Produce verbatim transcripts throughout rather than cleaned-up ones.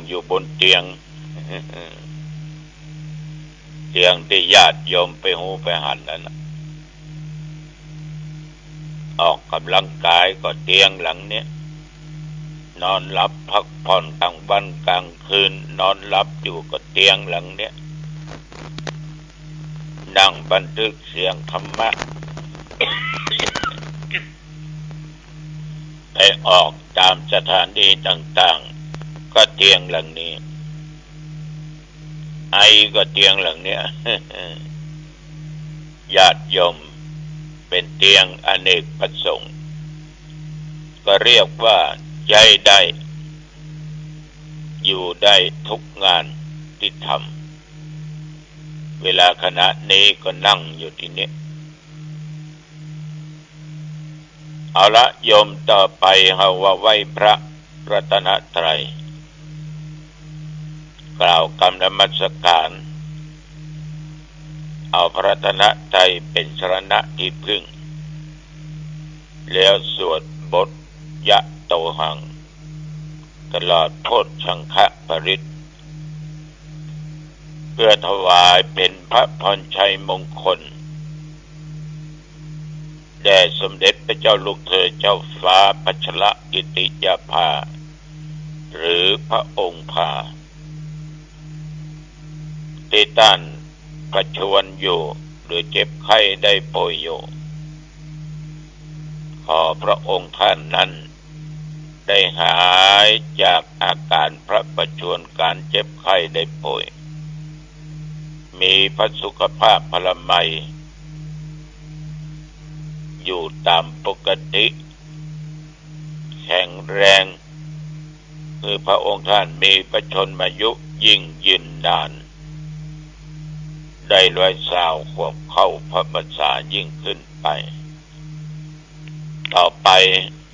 อยู่บนเตียง เตียงตี้ญาติโยมไปฮู้ไปหันนั้นน่ะ ออกกำลังกายก็เตียงหลังเนี้ย นอนหลับพักผ่อนกลางวันกลางคืน นอนหลับอยู่ก็เตียงหลังเนี้ย นั่งบันทึกเสียงธรรมะ ไปออกตามสถานีต่างๆ ก็เตียงหลังนี้ ไอก็เตียงหลังเนี้ย ญาติโยม เป็นเตียงอเนกประสงค์ ก็เรียกว่าใจ๊ได้ อยู่ได้ทุกงานตี้ทำ เวลาขณะนี้ก็นั่งอยู่ตี้นี้ เอาละโยม ต่อไปเฮาว่าไหว้พระรัตนตรัย กล่าวกำนมัสการ เอาพระรัตนตรัยเป๋นสรณะตี้พึ่ง แล้วสวดบทยะโตหัง ตลอดโพชฌังคปริตร เพื่อถวายเป๋นพระพรชัยมงคล แด่สมเด็จพระเจ้าลูกเธอเจ้าฟ้าพัชรกิติยาภา หรือพระองค์ภา ตี้ต้านประชวรอยู่ หรือเจ็บไข้ได้ป่วยอยู่ ขอพระองค์ท่านนั้น ได้หายจากอาการพระประชวร ก๋านเจ็บไข้ได้ป่วย มีพระสุขภาพพลามัย อยู่ต๋ามปกติ แข็งแรง คือพระองค์ท่านมีพระชนมายุยิ่งยืนนาน ได้ร้อยซาวขวบเข้าพรรษายิ่งขึ้นไป ต่อไป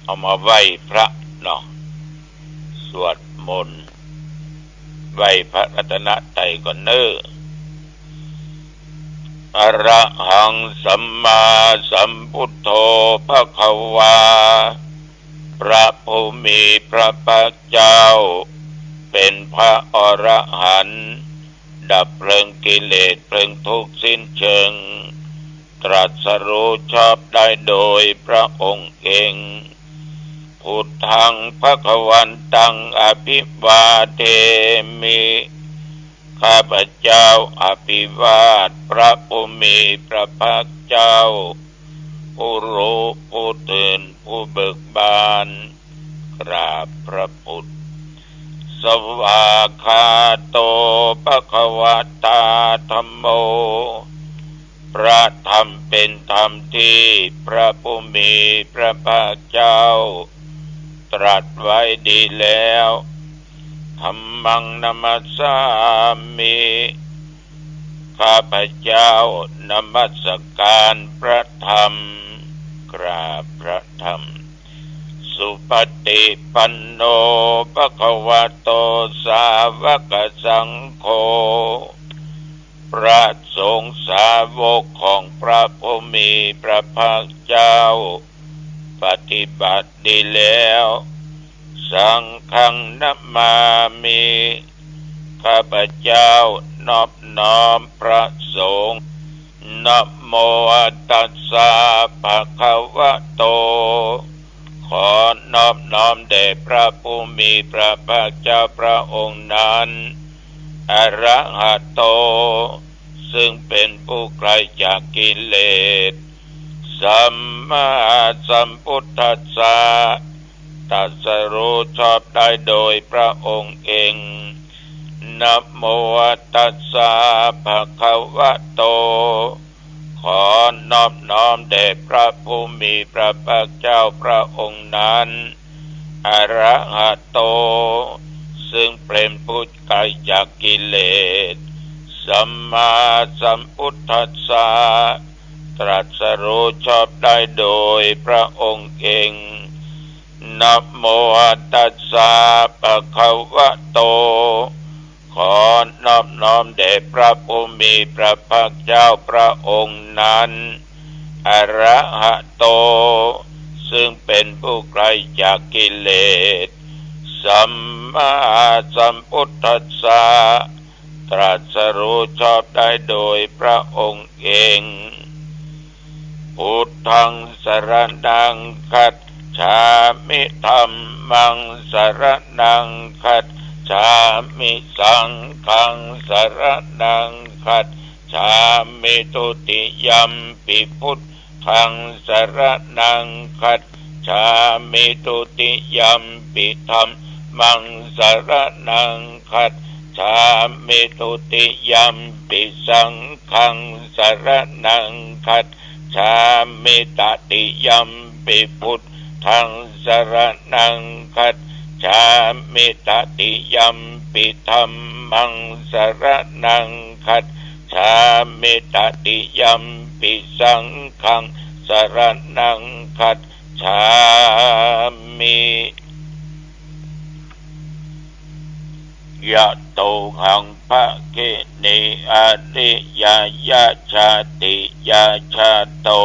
เอามาไหว้พระเนาะ สวดมนต์ ไหว้พระรัตนตรัยก่อนเน้อ อะระหังสัมมาสัมพุทโธภะคะวา พระผู้มีพระภาคเจ้า เป๋นพระอรหันต์ ดับเพลิงกิเลสเพลิงทุกข์สิ้นเชิง ตรัสรู้ชอบได้โดยพระองค์เอง พุทธังภะคะวันตังอะภิวาเทมิ ข้าพเจ้าอภิวาทพระผู้มีพระภาคเจ้า ผู้รู้ผู้ตื่นผู้เบิกบาน กราบพระพุทธ สวากขาโตภะคะวะตาธัมโม พระธรรมเป๋นธรรมตี้พระผู้มีพระภาคเจ้า ตรัสไว้ดีแล้ว ธัมมังนะมัสสามิ ข้าพเจ้านมัสการพระธรรม กราบพระธรรม สุปฏิปันโนภะคะวะโต สาวกสังโฆ พระสงฆ์สาวกของพระผู้มีพระภาคเจ้า ปฏิบัติดีแล้ว สังฆังนะมามิ ข้าพเจ้านอบน้อมพระสงฆ์ นะโมตัสสะภะคะวะโต ขอนอบน้อมแด่พระผู้มีพระภาคเจ้าพระองค์นั้น อะระหะโต ซึ่งเป๋นผู้ไกลจากกิเลส สัมมาสัมพุทธัสสะ ตรัสรู้ชอบได้โดยพระองค์เอง นะโมตัสสะภะคะวะโต ขอนอบน้อมแด่พระผู้มีพระภาคเจ้าพระองค์นั้น อะระหะโต ซึ่งเป๋นผู้ไกลจากกิเลส สัมมาสัมพุทธัสสะ ตรัสรู้ชอบได้โดยพระองค์เอง นะโมตัสสะภะคะวะโต ขอนอบน้อมแด่พระผู้มีพระภาคเจ้าพระองค์นั้น อะระหะโต ซึ่งเป๋นผู้ไกลจากกิเลส ส สัมมาสัมพุทธัสสะ ตรัสรู้ชอบได้โดยพระองค์เอง Buddhaṃ saraṇaṃ gacchāmi, dhammaṃ saraṇaṃ gacchāmi, saṅghaṃ saraṇaṃ gacchāmi. Dutiyampi buddhaṃ saraṇaṃ gacchāmi, dutiyampi dhammaṃ saraṇaṃ gacchāmi, dutiyampi saṅghaṃ saraṇaṃ gacchāmi, tatiyampi buddhaṃ saraṇaṃ gacchāmi, tatiyampi dhammaṃ saraṇaṃ gacchāmi, tatiyampi saṅghaṃ saraṇaṃ gacchāmi. Yatohaṃ bhagini ariyāya jātiyā jāto,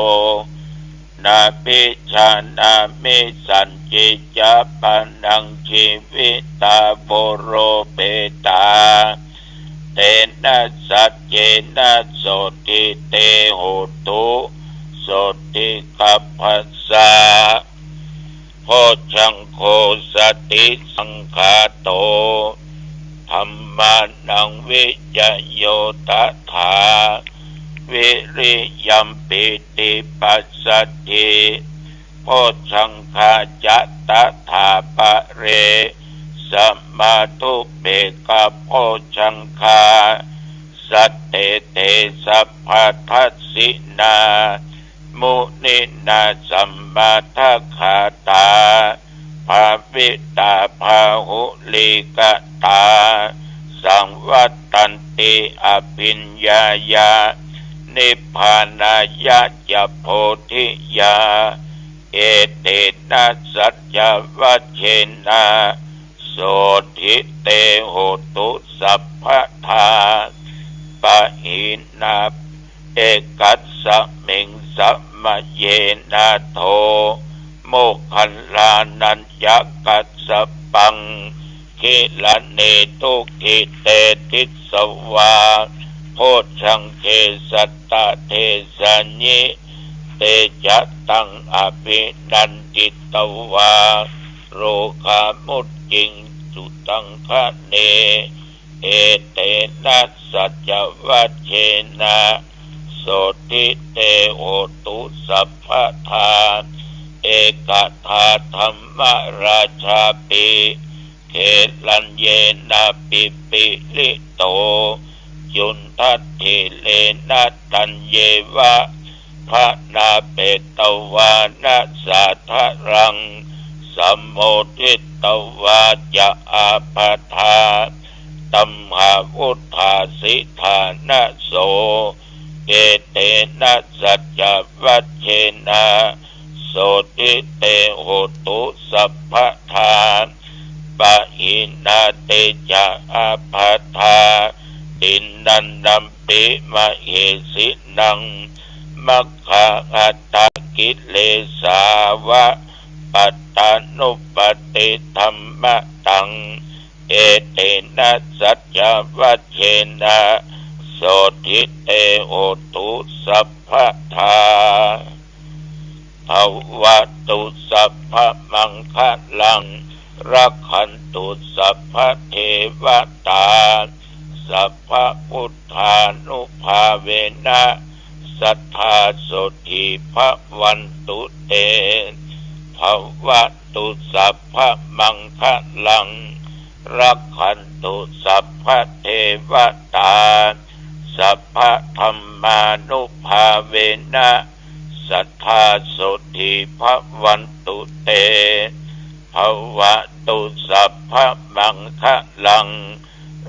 nābhijānāmi sañcicca pāṇaṃ jīvitā voropetā. Tena saccena sotthi te hotu sotthi gabbhassa. Bojjhaṅgo satisaṅkhāto dhammānaṃ vicayo tathā, viriyampītipassaddhi bojjhaṅgā ca tathāpare, samādhupekkhabojjhaṅgā sattete sabbadassinā, muninā sammadakkhātā bhāvitā bahulīkatā, saṃvattanti abhiññāya nibbānāya ca bodhiyā. Etena saccavajjena sotthi te hotu sabbadā. Pahīnā ekasmiṃ samaye nātho moggallānaññakassapaṃ gilāne dukkhite disvā bojjhaṅge satta desayi. Te ca taṃ abhinanditvā rogā mucciṃsu taṅkhaṇe. Etena saccavajjena sotthi te hotu sabbadā. Ekadā dhammarājāpi gelaññenābhipīḷito, cundattherena taññeva bhaṇāpetvāna sādaraṃ, sammoditvā ca ābādhā tamhā vuṭṭhāsi ṭhānaso. Etena saccavajjena sotthi te hotu sabbadā. Pahīnā te ca ābādhā tiṇṇannampi mahesinaṃ, maggāhatakilesā va pattānuppattidhammataṃ. Etena saccavajjena sotthi te hotu sabbadā. Bhavatu sabbamaṅgalaṃ, rakkhantu sabbadevatā, sabbabuddhānubhāvena sadā sotthī bhavantu te. Bhavatu sabbamaṅgalaṃ, rakkhantu sabbadevatā, sabbadhammānubhāvena sadā sotthī bhavantu te. Bhavatu sabbamaṅgalaṃ,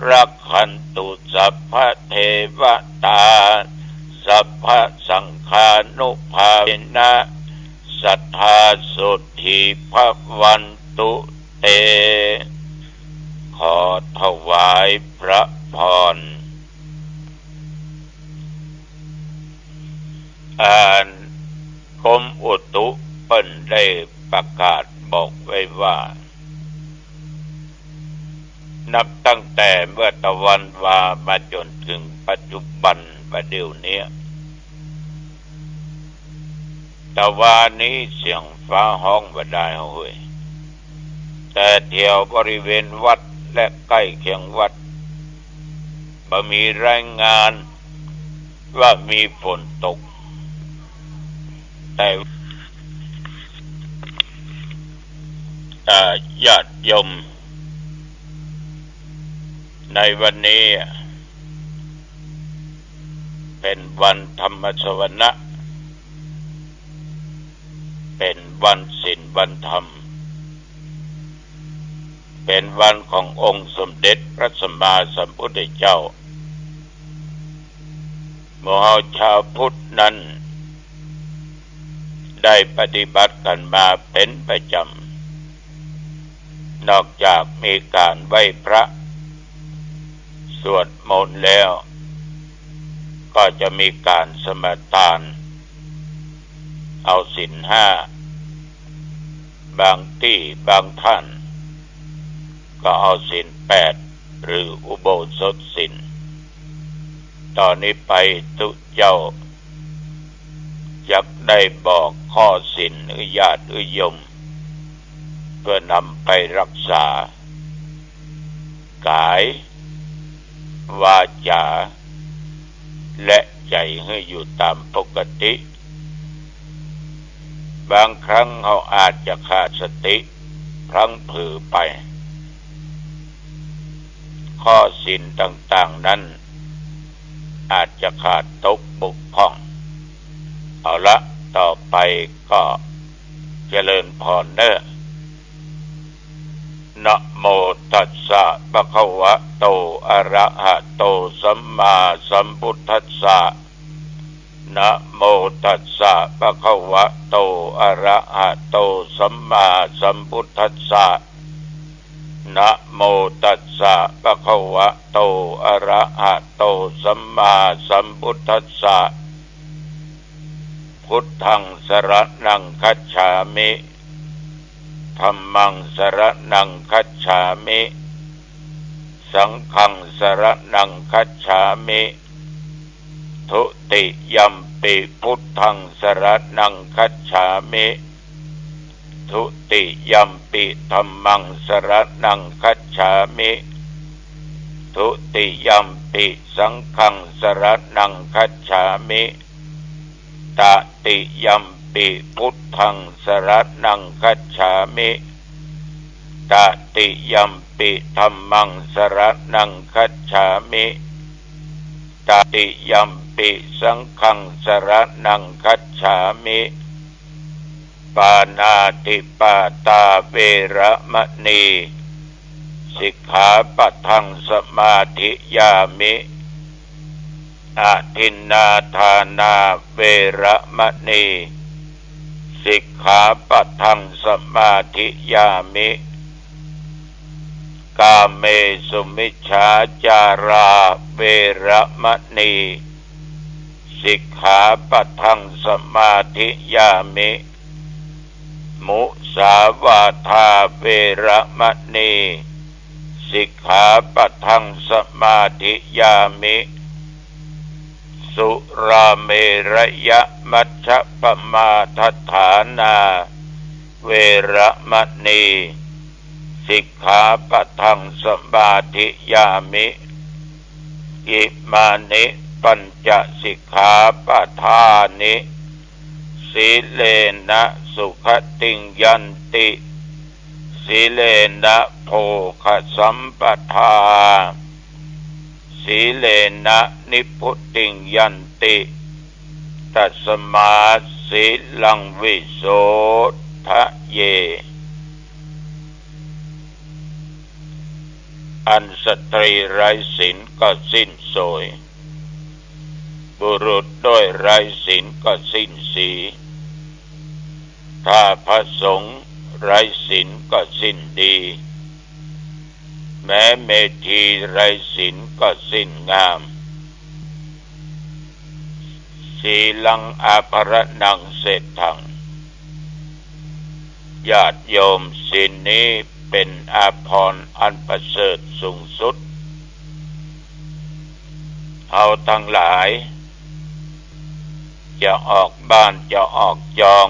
rakkhantu sabbadevatā, sabbasaṅghānubhāvena sadā sotthī bhavantu te. ขอถวายพระพร อันกรมอุตุเปิ้นได้ประกาศบอกไว้ว่า นับตั้งแต่เมื่อตะวันวามาจ๋นเถิงปัจจุบันบ่าเดี่ยวเนี้ย ตะวานี้เสียงฟ้าฮ้องบ่าดายเฮาเฮย แต่แถวบริเวณวัดและใก้เคียงวัด บ่มีรายงานว่ามีฝนตก แต่ เอ่อ ญาติโยม ในวันนี้เป๋นวันธรรมสวนะ เป๋นวันศีลวันธรรม เป๋นวันขององค์สมเด็จพระสัมมาสัมพุทธเจ้า หมู่เฮาชาวพุทธนั้น ได้ปฏิบัติกั๋นมาเป๋นประจ๋ำ นอกจากมีก๋านไหว้พระ สวดมนต์แล้ว ก็จะมีก๋านสมาทาน เอาศีลห้า บางตี้บางต้าน ก็เอาศีลแปด หรืออุโบสถศีล ต่อนี้ไปตุ๊เจ้า จักได้บอกข้อศีลหื้อญาติหื้อโยม เพื่อนำไปรักษา ก๋าย วาจ๋า และใจ๋หื้ออยู่ต๋ามปกติ บางครั้งเฮาอาจจะขาดสติ พลั้งเผลอไป ข้อศีลต่างๆ นั้น อาจจะขาดตกบกพร่อง เอาละ ต่อไปก็เจริญพรเน่อ นะโมตัสสะ ภะคะวะโต อะระหะโต สัมมาสัมพุทธัสสะ นะโมตัสสะ ภะคะวะโต อะระหะโต สัมมาสัมพุทธัสสะ นะโมตัสสะ ภะคะวะโต อะระหะโต สัมมาสัมพุทธัสสะ พุทธังสรณังคัจฉามิ ธัมมังสรณังคัจฉามิ สังฆังสรณังคัจฉามิ ทุติยัมปิพุทธังสรณังคัจฉามิ ทุติยัมปิธัมมังสรณังคัจฉามิ ทุติยัมปิสังฆังสรณังคัจฉามิ ตติยัมปิพุทธังสรณังคัจฉามิ ตติยัมปิธัมมังสรณังคัจฉามิ ตติยัมปิสังฆังสรณังคัจฉามิ ปาณาติปาตาเวระมะนี สิกขาปะทังสมาธิยามิ อะทินนาทานาเวระมะนี สิกขาปะทังสมาธิยามิ กาเมสุมิจฉาจาราเวระมะนี สิกขาปะทังสมาธิยามิ มุสาวาทาเวระมะนี สิกขาปะทังสมาธิยามิ สุราเมรยะมัชฌะปมาทัฏฐานาเวระมะนี สิกขาปะทังสมาธิยามิ อิมานิปัญจสิกขาปะทานิ สีเลนะสุขติงยันติ สีเลนะโภคสัมปทา สีเลนะนิพพุติงยันติ ตัสมาสีลังวิโสทะเย อันสตรีไร้ศีลก็สิ้นโสย บุรุษด้อยไร้ศีลก็สิ้นสี ถ้าพระสงฆ์ไร้ศีลก็สิ้นดี แม้เมธีไร้ศีลก็สิ้นงาม สีลังอาภรณังเศรษฐัง ญาติโยม ศีลนี้ เป๋นอาภรณ์อันประเสริฐสูงสุด เฮาตังหลาย จะออกบ้านจะออกจอง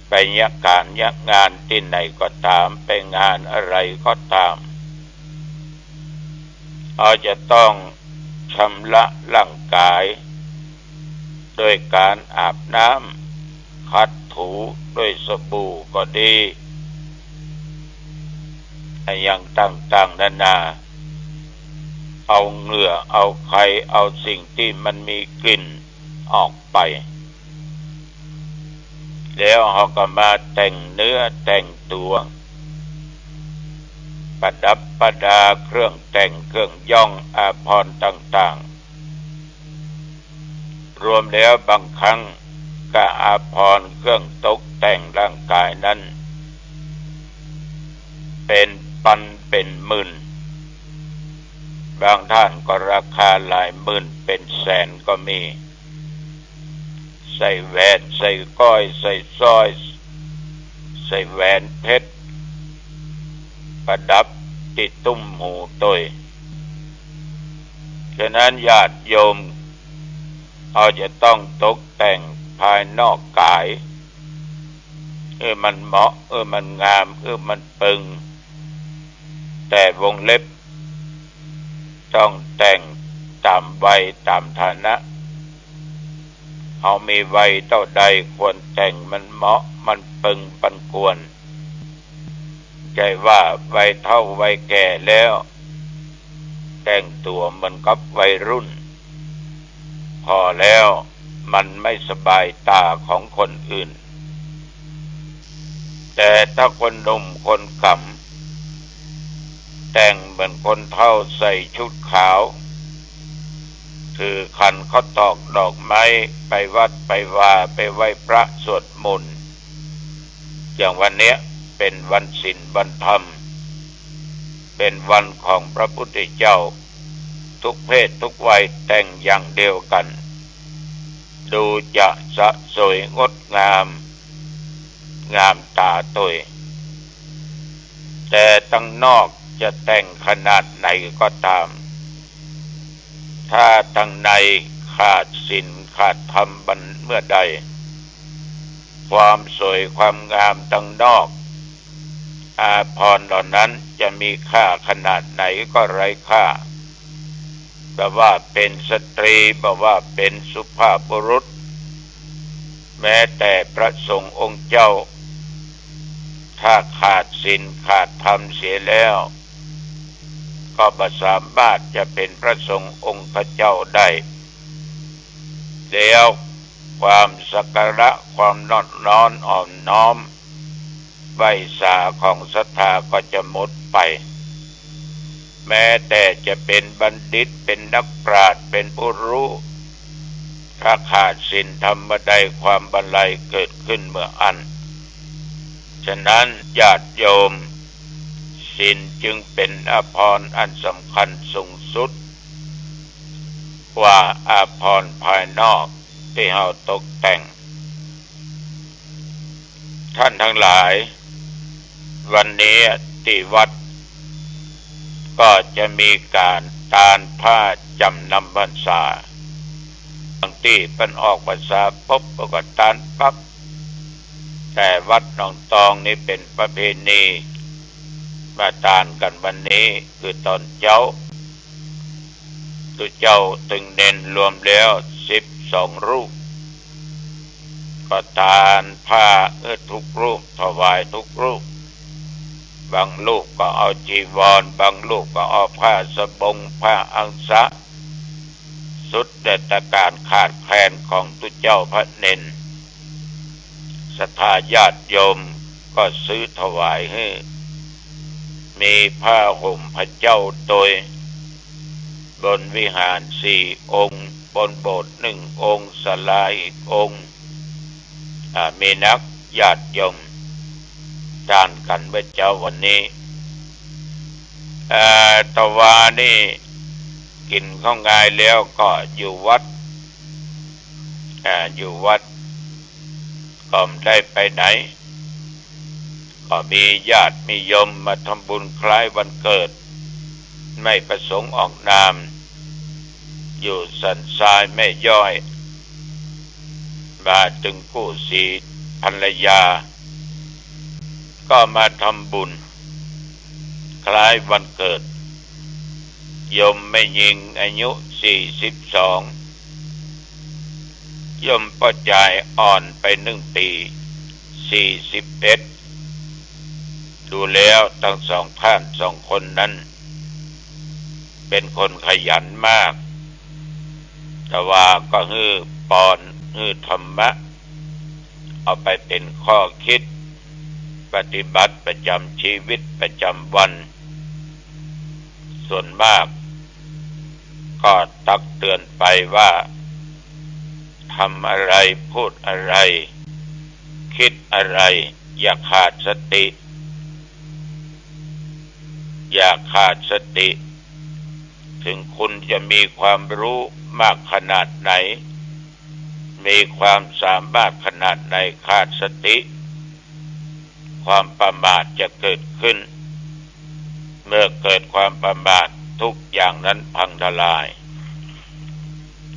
ไปเยียะก๋านเยียะงานตี้ไหนก็ต๋าม ไปงานอะไรก็ต๋าม เฮาจะต้องชำระร่างก๋าย โดยก๋านอาบน้ำ ขัดถูด้วยสบู่ก็ดี อะหยังต่างๆ นานา เอาเหงื่อ เอาไค เอาสิ่งตี้มันมีกลิ่นออกไป แล้วเฮาก็มาแต่งเนื้อแต่งตั๋ว ประดับประดาเครื่องแต่งเครื่องย้องอาภรณ์ต่างๆ รวมแล้วบางครั้งก็อาภรณ์เครื่องตกแต่งร่างก๋ายนั้น เป๋นปันเป๋นหมื่น บางต้านก็ราคาหลายหมื่นเป๋นแสนก็มี ใส่แหวน ใส่ก้อย ใส่สร้อย ใส่แหวนเพชร ประดับตี้ตุ้มหูตวย ฉะนั้นญาติโยม เฮาจะต้องตกแต่งภายนอกก๋าย หื้อมันเหมาะ หื้อมันงาม หื้อมันเปิง แต่วงเล็บ ต้องแต่งต๋ามวัยต๋ามฐานะ เฮามีวัยเต้าใดควรแต่งมันเหมาะมันเปิงปันควร ใจ้ว่าวัยเฒ่าวัยแก่แล้ว แต่งตั๋วเหมือนกับวัยรุ่น ผ่อแล้วมันไม่สบายต๋าของคนอื่น แต่ถ้าคนหนุ่มคนก๋ำ แต่งเหมือนคนเฒ่าใส่ชุดขาว ถือขันข้าวตอกดอกไม้ไปวัดไปวาไปไหว้พระสวดมนต์ อย่างวันเนี้ยเป๋นวันศีลวันธรรม เป๋นวันของพระพุทธเจ้า ทุกเพศทุกวัยแต่งอย่างเดียวกั๋น ดูจะสะสวยงดงาม งามต๋าตวย แต่ตังนอกจะแต่งขนาดไหนก็ต๋าม ถ้าตังในขาดศีลขาดธรรมเมื่อใด ความสวยความงามตังนอก อาภรณ์เหล่านั้นจะมีค่าขนาดไหนก็ไร้ค่า บ่ว่าเป๋นสตรี บ่ว่าเป๋นสุภาพบุรุษ แม้แต่พระสงฆ์องค์เจ้า ถ้าขาดศีลขาดธรรมเสียแล้ว ก็บ่สามารถจะเป๋นพระสงฆ์องค์เจ้าได้ แล้วความสักการะ ความนอบน้อมอ่อนน้อม ไหว้สาของศรัทธาก็จะหมดไป แม้แต่จะเป๋นบัณฑิต เป๋นนักปราชญ์ เป๋นผู้ฮู้ ถ้าขาดศีลธรรมเมื่อใด ความบันไลเกิดขึ้นเมื่ออั้น ฉะนั้นญาติโยม ศีลจึงเป๋นอาภรณ์อันสำคัญสูงสุด กว่าอาภรณ์ภายนอกตี้เฮาตกแต่ง ท่านทั้งหลาย วันนี้ตี้วัดก็จะมีก๋านตานผ้าจ๋ำนำพรรษา บางตี้เปิ้นออกพรรษาปุ๊บก็ตานปั๊บ แต่วัดหนองตองนี่เป๋นประเพณี มาตานกั๋นวันนี้คือต๋อนเจ๊า ตุ๊เจ้าตึงเณรรวมแล้วสิบสองรูป ก็ตานผ้าหื้อทุกรูป ถวายทุกรูป บางรูปก็เอาจีวร บางรูปก็เอาผ้าสบง ผ้าอังสะ สุดแต่ก๋านขาดแคลนของตุ๊เจ้าพระเณร ศรัทธาญาติโยมก็ซื้อถวายหื้อ มีผ้าห่มพระเจ้าตวย บนวิหารสี่องค์ บนโบสถ์หนึ่งองค์ ศาลาอีกองค์ อ่า มีนักญาติโยมตานกั๋นเมื่อเจ๊าวันนี้ เอ่อ ตะวานี่กิ๋นข้าวงายแล้วก็อยู่วัด อ่า อยู่วัด ก็บ่ได้ไปไหน ก็มีญาติมีโยมมาทำบุญคล้ายวันเกิด ไม่ประสงค์ออกนาม อยู่สันทรายแม่ย้อย มาตึงกู้สีภรรยา ก็มาทำบุญคล้ายวันเกิด โยมแม่ญิงอายุสี่สิบสอง โยมป้อจายอ่อนไปนึ่งปี๋ สี่สิบเอ็ด ดูแล้วตังสองท่านสองคนนั้น เป๋นคนขยันมาก แต่ว่าก็หื้อปอน หื้อธรรมะ เอาไปเป๋นข้อคิด ปฏิบัติประจ๋ำจีวิตประจ๋ำวัน ส่วนมากก็ตักเตือนไปว่า ทำอะไร พูดอะไร คิดอะไร อย่าขาดสติ อย่าขาดสติ ถึงคุณจะมีความรู้มากขนาดไหน มีความสามารถขนาดไหน ขาดสติ ความประมาทจะเกิดขึ้น เมื่อเกิดความประมาท ทุกอย่างนั้นพังทลาย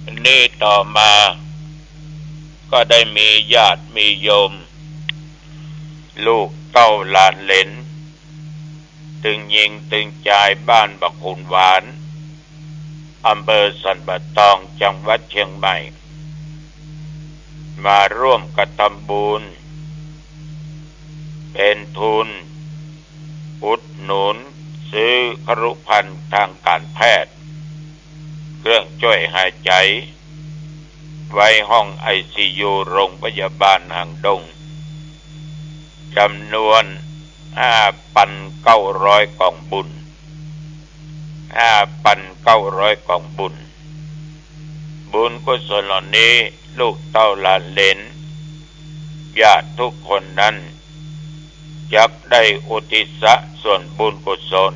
อันนี้ต่อมาก็ได้มีญาติมีโยม ลูกเต้าหลานเหลน ตึงญิงตึงจาย บ้านบ่าขุนหวาน อำเภอสันป่าตอง จังหวัดเชียงใหม่ มาร่วมกระทำบุญ เป๋นทุนอุดหนุนซื้อครุภัณฑ์ทางการแพทย์ เครื่องช่วยหายใจ ไว้ห้องไอซียู โรงพยาบาลหางดง จ๋ำนวนห้าปันเก้าร้อยก๋องบุญ ห้าปันเก้าร้อยก๋องบุญ บุญกุศลเหล่านี้ ลูกเต้าหลานเหลน ญาติทุกคนนั้น จักได้อุทิศส่วนบุญกุศล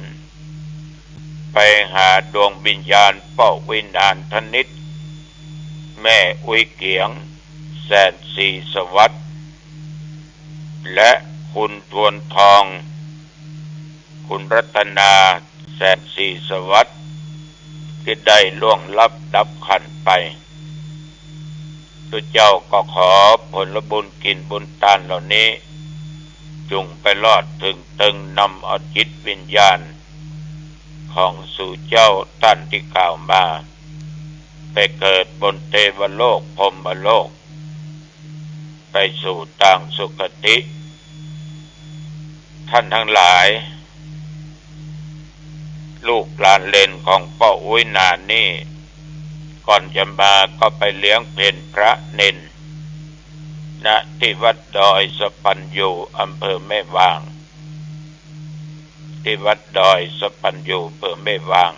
ไปหาดวงวิญญาณป้ออุ๊ยหนานธนิต แม่อุ๊ยเกียง แสนศรีสวัสดิ์ และคุณทวนทอง คุณรัตนา แสนศรีสวัสดิ์ ตี้ได้ล่วงลับดับขันธ์ไป ตุ๊เจ้าก็ขอผลบุญกิ๋นบุญตานเหล่านี้ จุ่งไปรอดเถิงเติง นำเอาจิตวิญญาณของสูเจ้าต้านตี้กล่าวมา ไปเกิดบนเตวโลกพรหมโลก ไปสู่ตางสุคติ ท่านทั้งหลาย ลูกหลานเหลนของป้ออุ๊ยหนานนี่ ก่อนจะมาก็ไปเลี้ยงเพลพระเณร ณ ตี้วัดดอยสปัญญู อำเภอแม่วาง ตี้วัดดอยสปัญญู อำเภอแม่วาง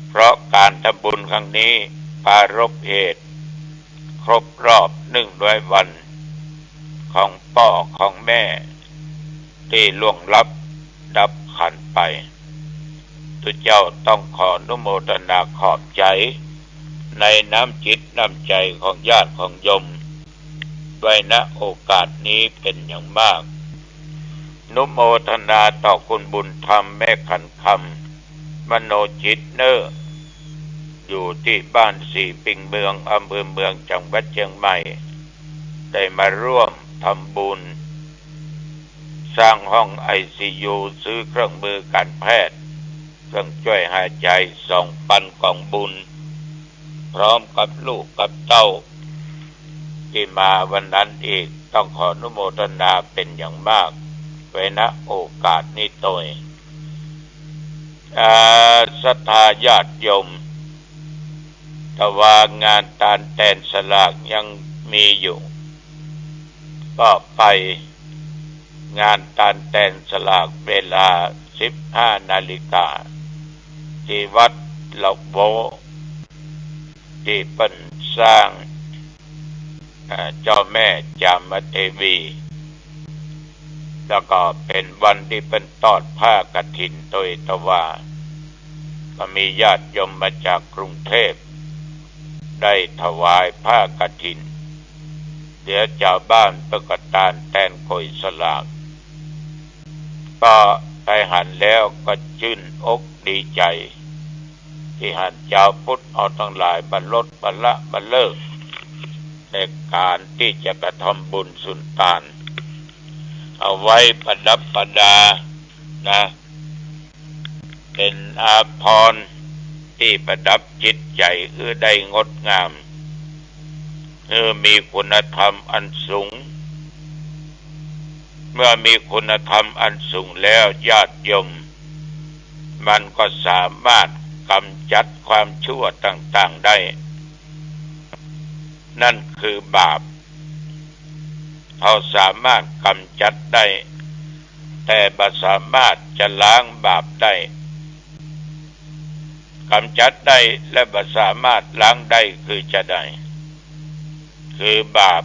เพราะการทำบุญครั้งนี้ปรารภเหตุครบรอบหนึ่งร้อยวันของป้อของแม่ตี้ล่วงลับดับขันธ์ไป ตุ๊เจ้าต้องขออนุโมทนาขอบใจ๋ในน้ำจิตน้ำใจ๋ของญาติของโยม ไว้ ณ โอกาสนี้เป๋นอย่างมาก อนุโมทนาต่อคุณบุญธรรม แม่ขันคำ มโนจิตเน่อ อยู่ตี้บ้านสีปิงเมือง อำเภอเมือง จังหวัดเชียงใหม่ ได้มาร่วมทำบุญ สร้างห้องไอซียู ซื้อเครื่องมือการแพทย์ เครื่องช่วยหายใจ๋ สองปันก๋องบุญ พร้อมกับลูกกับเต้า ตี้มาวันนั้นอีก ต้องขออนุโมทนาเป๋นอย่างมาก ไว้ ณ โอกาสนี้ตวย อ่า ศรัทธาญาติโยม ถ้าว่างานตานแตนสลากยังมีอยู่ ก็ไปงานตานแตนสลากเวลาสิบห้านาฬิกา ตี้วัดหลอกโบ ตี้เปิ้นสร้าง อ่า เจ้าแม่จามเทวี แล้วก็เป๋นวันตี้เปิ้นทอดผ้ากฐินตวย แต่ว่าก็มีญาติโยมมาจากกรุงเทพฯ ได้ถวายผ้ากฐิน เดี๋ยวจาวบ้านเปิ้นก็ตานแตนก๋วยสลาก ก็ไปหันแล้วก็จื้นอกดีใจ๋ ตี้หันจาวพุทธเฮาตังหลายบ่ลดบ่ละบ่เลิก ในก๋านตี้จะกระทำบุญสุนตาน เอาไว้ประดับประดานะ เป๋นอาภรณ์ตี้ประดับจิตใจ๋หื้อได้งดงาม หื้อมีคุณธรรมอันสูง เมื่อมีคุณธรรมอันสูงแล้วญาติโยม มันก็สามารถกำจัดความชั่วต่างๆ ได้ นั่นคือบาป เฮาสามารถกำจัดได้ แต่บ่สามารถจะล้างบาปได้ กำจัดได้และบ่สามารถล้างได้คือจาใด คือบาป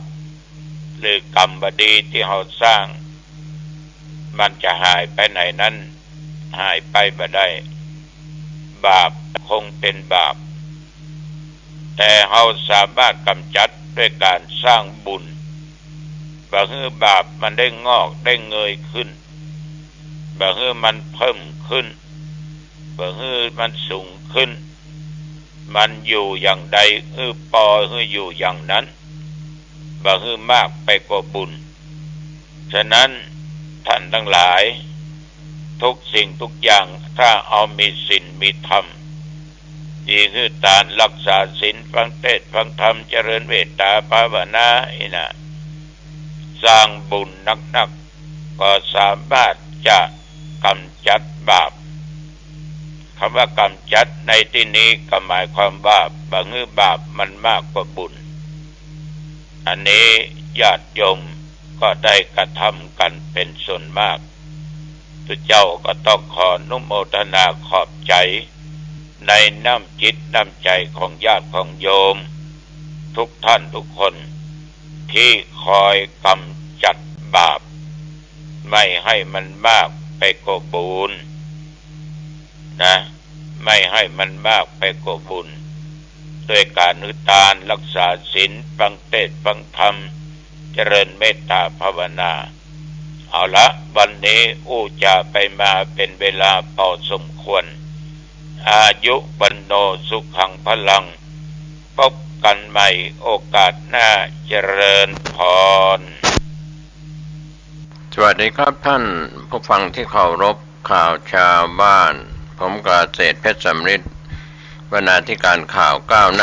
หรือกรรมบ่ดีตี้เฮาสร้าง มันจะหายไปไหนนั้น หายไปบ่ได้ บาปคงเป๋นบาป แต่เฮาสามารถกำจัดด้วยก๋านสร้างบุญ บ่หื้อบาปมันได้งอกได้เงยขึ้น บ่หื้อมันเพิ่มขึ้น บ่หื้อมันสูงขึ้น มันอยู่อย่างใดหื้อปอหื้ออยู่อย่างนั้น บ่หื้อมากไปกว่าบุญ ฉะนั้นท่านตังหลาย ทุกสิ่งทุกอย่างถ้าเฮามีศีลมีธรรม ตี้หื้อตาน รักษาศีล ฟังเทศน์ฟังธรรม เจริญเมตตาภาวนานี่นะ สร้างบุญนักๆ ก็สามารถจะกำจัดบาป กำว่ากำจัดในตี้นี้ก็หมายความว่าบ่หื้อบาปมันมากกว่าบุญ อันนี้ญาติโยมก็ได้กระทำกั๋นเป๋นส่วนมาก ตุ๊เจ้าก็ต้องขออนุโมทนาขอบใจ๋ ในน้ำจิตน้ำใจ๋ของญาติของโยม ทุกท่านทุกคน ตี้คอยกำจัดบาป ไม่หื้อมันมากไปกว่าบุญนะ ไม่หื้อมันมากไปกว่าบุญ ด้วยก๋านหื้อตาน รักษาศีล ฟังเทศน์ฟังธรรม เจริญเมตตาภาวนา เอาละ วันนี้อู้จ๋าไปมาเป๋นเวลาปอสมควร อายุวัณโณสุขังพลัง พบกั๋นใหม่โอกาสหน้า เจริญพร สวัสดีครับท่านผู้ฟังที่เคารพ ข่าวชาวบ้าน ผมเกษตรเพชรสำริด บรรณาธิการข่าวก้าวหน้า